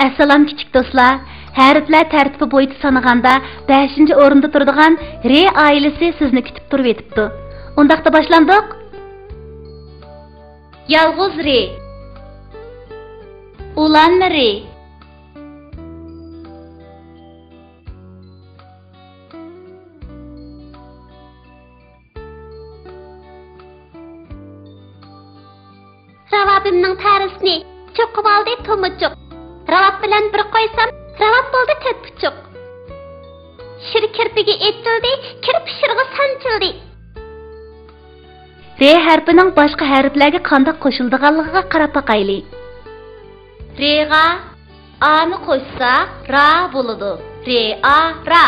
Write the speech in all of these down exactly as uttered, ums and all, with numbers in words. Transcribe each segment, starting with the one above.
ئەسسالام، كىچىك دوستلار. ھەرپلەر تەرتىپى بويىچە سانىغاندا، بەشىنچى ئورۇندا تۇرىدىغان رې ئائىلىسى سىزنى كۈتۈپ تۇرۇۋېتىپتۇ. ئۇنداقتا باشلامدۇق؟ يالغۇز رې. ئۇلانما رې. راۋابىمنىڭ تەرىسىنى چوقۇۋالدى تومۇچۇق. راۋاب بىلەن بىر قويسام، راۋاب بولدى تۆت پۇچۇق. شىر كىرپىگە ئېتىلدى، كىرپى شىرغا سانچىلدى. رې ھەرپىنىڭ باشقا ھەرپلەرگە قانداق قوشۇلىدىغانلىقىغا قاراپ باقايلى. رېغا ئانى قوشساق، را بولىدۇ. رېئا، را.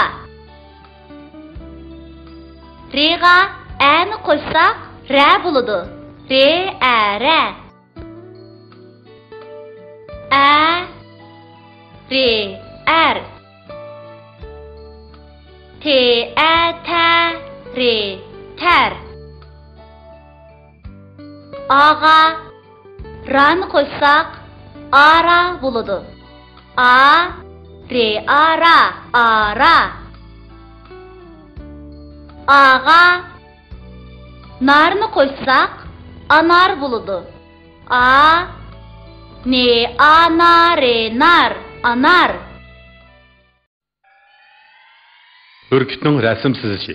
رېغا ئەنى قوشساق، رە بولىدۇ. رېئە، رە. ئە، رې، ئەر. تېئە، تە، رې، تەر. ئاغا رانى قوشساق، ئارا بولىدۇ. ئا، رېئا، را، ئارا. ئاغا نارنى قوشساق، ئانار بولىدۇ. ئا، نېئا، نا، رې، نار، ئانار. بۈركۈتنىڭ رەسىم سىزىشى.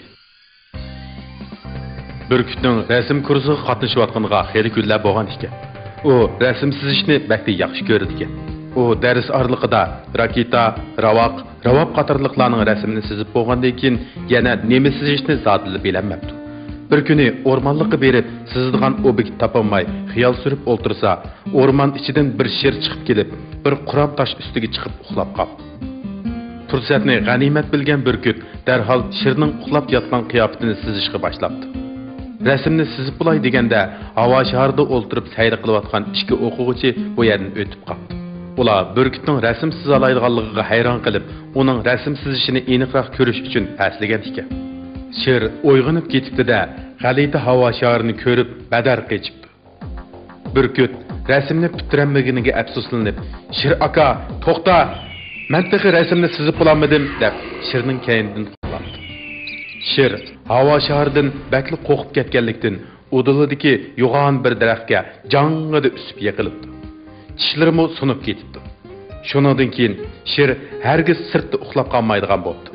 بۈركۈتنىڭ رەسىم كۇرسىغا قاتنىشىۋاتقىنىغا خېلى كۈنلەر بولغان ئىكەن. ئۇ رەسىم سىزىشنى بەكلا ياخشى كۆرىدىكەن. ئۇ دەرس ئارىلىقىدا راكېتا، راۋاق، راۋاب قاتارلىقلارنىڭ رەسىمىنى سىزىپ بولغاندىن كېيىن، يەنە نېمە سىزىشنى زادىلا بىلەلمەپتۇ. بىر كۈنى ئورمانلىققا بېرىپ، سىزىدىغان ئوبيېكت تاپالماي خىيال سۈرۈپ ئولتۇرسا، ئورمان ئىچىدىن بىر شىر چىقىپ كېلىپ، بىر قۇرام تاش ئۈستىگە چىقىپ ئۇخلاپ قاپتۇ. پۇرسەتنى غەنىيمەت بىلگەن بۈركۈت دەرھال شىرنىڭ ئۇخلاپ ياتقان قىياپىتىنى سىزىشقا باشلاپتۇ. رەسىمنى سىزىپ بولاي دېگەندە، ھاۋا شارىدا ئولتۇرۇپ سەيلە قىلىۋاتقان ئىككى ئوقۇغۇچى بۇ يەردىن ئۆتۈپ قاپتۇ. ئۇلار بۈركۈتنىڭ رەسىم سىزالايدىغانلىقىغا ھەيران قېلىپ، ئۇنىڭ رەسىم سىزىشىنى ئېنىقراق كۆرۈش ئۈچۈن پەسلىگەن ئىكەن. شىر ئويغىنىپ كېتىپتۇ-دە، غەلىتە ھاۋا شارىنى كۆرۈپ بەدەر قېچىپتۇ. بۈركۈت رەسىمنى پۈتتۈرەلمىگىنىگە ئەپسۇسلىنىپ، «شىر ئاكا، توختا! مەن تېخى رەسىمنى سىزىپ بولالمىدىم!» دەپ، شىرنىڭ كەينىدىن قوغلاپتۇ. شىر ھاۋا شارىدىن بەكلا قورقۇپ كەتكەنلىكتىن، ئۇدۇلىدىكى يوغان بىر دەرەخكە جاڭڭىدە ئۈسۈپ يىقىلىپتۇ. چىشلىرىمۇ سۇنۇپ كېتىپتۇ. شۇنىڭدىن كېيىن شىر ھەرگىز سىرتتا ئۇخلاپ قالمايدىغان بوپتۇ.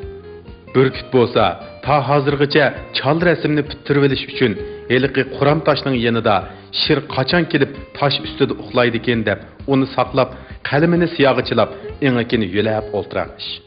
بۈركۈت بولسا تا ھازىرغىچە چال رەسىمنى پۈتتۈرۈۋېلىش ئۈچۈن ھېلىقى قۇرام تاشنىڭ يېنىدا شىر قاچان كېلىپ تاش ئۈستىدە ئۇخلايدىكىن دەپ، ئۇنى ساقلاپ، قەلىمىنى سىياغا چىلاپ، ئېڭىكىنى يۆلەپ ئولتۇرارمىش.